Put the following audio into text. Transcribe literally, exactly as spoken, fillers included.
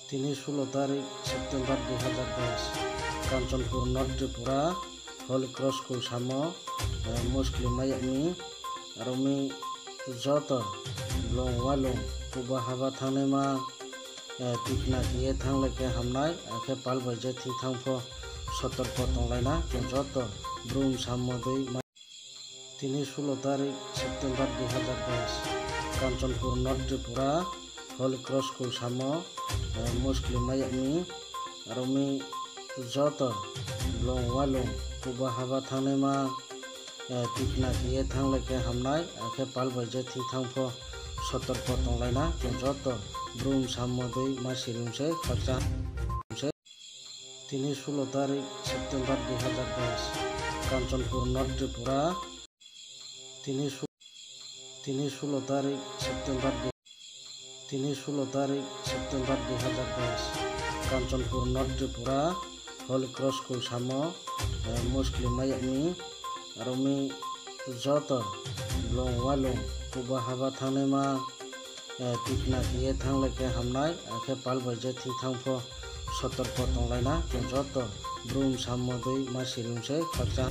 Tini sulo tarik September dui hazar bais, Kanchanpur, North Tripura, Holy Cross School samo, eh, muskli mayakni, arokni joto blong walong kuba haba thangnaima, eh, tikna kiye thanglai khe hamnai, akhe pal bai je thwi thangpho sotorko tonglaina chwng joto brum samo dui ma-, Tini sulo tarik September dui hazar bais, Kanchanpur, North Tripura, Holy Cross School samo, eh, muskli mayakni, arokni joto blong walong kuba haba thangnaima, eh, tikna kiye thanglai khe hamnai, akhe pal bai je thwi thangpho sotorko tonglaina chwng joto brum samo dui ma sirum se khakcha. Tini sulo tarik September dui hazar bais, Kanchanpur, North Tripura. Tini su-, tini sulo tarik September dui, tini sulo tarik September dui hazar bais, Kanchanpur, North Tripura, Holy Cross School samo, eh, muskli mayakni, arokni joto blong walong kuba haba thangnaima, eh, tikna kiye thanglai khe hamnai, akhe pal bai je thwi thangpho sotorko tonglaina chwng joto brum samo dui ma sirum se khakcha.